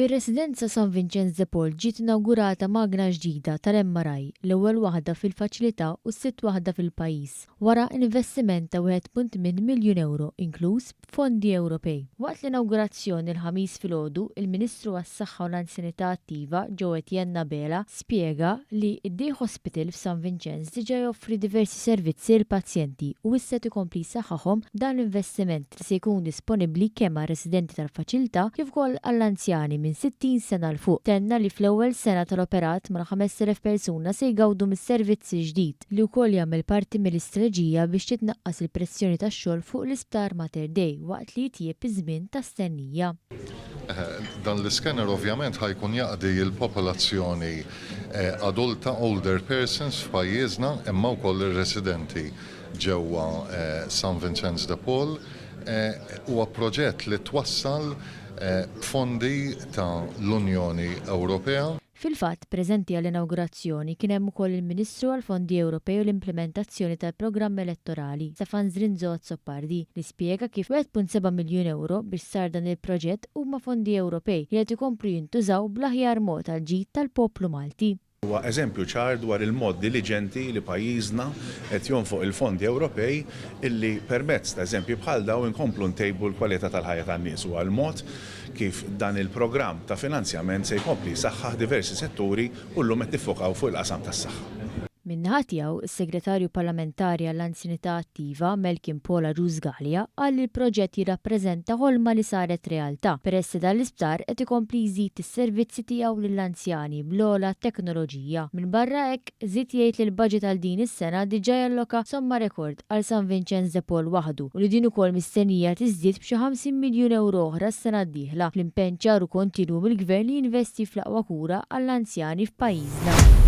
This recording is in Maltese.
Fir-Residenza San Vinċenz de Paul ġiet inawgurata magna ġdida tal-MRI, l-ewwel waħda fil-faċilità u s-sitt waħda fil-pajjiż, wara investiment ta' 1.8 miljun ewro inkluż b'fondi Ewropej. Waqt l-inawgurazzjoni l-Ħamis filgħodu, il-Ministru għas-Saħħa u l-Anzjanità Attiva, Joe Etienne Abela, spjega li d-Day Hospital f'San Vinċenz diġà joffri diversi servizzi lill-pazjenti u issa qed ikompli jsaħħaħhom b'dan l-investiment li se jkun disponibbli kemm għar-residenti tal-faċilità kif ukoll għall-anzjani minn 60 sena 'l fuq. Tenna li fl-ewwel sena tal-operat mal-5,000 persuna se jgawdu mis-servizz il-ġdid, li wkoll jagħmel parti mill-istrateġija biex titnaqqas il-pressjoni tax-xogħol fuq l-Isptar Mater Dei waqt li jitjieb iż-żmien ta' stennija. Dan l-iscanner ovvjament ħa jkun jaqdi l-popolazzjoni adulta, older persons, f'pajjiżna imma wkoll ir-residenti ġewwa San Vincenz de Paul. Huwa proġett li twassal b'fondi ta' l-Unjoni Ewropea. Fil-fatt, preżenti għall-inawgurazzjoni kien hemm ukoll il-Ministru għall-Fondi Ewropej u l-Implimentazzjoni tal-Programm Elettorali, Stefan Zrinzo Azzopardi, li spjega kif 1.7 miljun ewro biex sar dan il-proġett huma fondi Ewropej li qed ikomplu jintużaw bl-aħjar mod għall-ġid tal-poplu Malti. Huwa eżempju ċar dwar il-mod diliġenti li pajjiżna qed jonfoq il-fondi Ewropej illi permezz ta' eżempji bħal dawn inkomplu ntejbu l-kwalità tal-ħajja tan-nies. Huwa l-mod kif dan il-programm ta' finanzjament se jkompli jsaħħaħ diversi setturi u llum qed niffokaw fuq il-qasam tas-saħħa. Min-naħa tiegħu, is-Segretarju Parlamentari għall-Anzjanità Attiva, Melkin Paul Agius Galea, qal li l-proġett jirrappreżenta ħolma li saret realtà, peress li dan l-isptar qed ikompli jżid is-servizzi tiegħu lill-anzjani bl-ogħla teknoloġija. Minbarra hekk, żied jgħid li l-baġit għal din is-sena diġà jalloka somma rekord għal San Vinċenz de Paul waħdu u li din ukoll mistennija tiżdied b'xi 50 miljun ewro oħra s-sena d-dieħla, fl-impenn ċar u kontinwu mill-Gvern li jinvesti fl-aqwa kura għall-anzjani f'pajjiżna.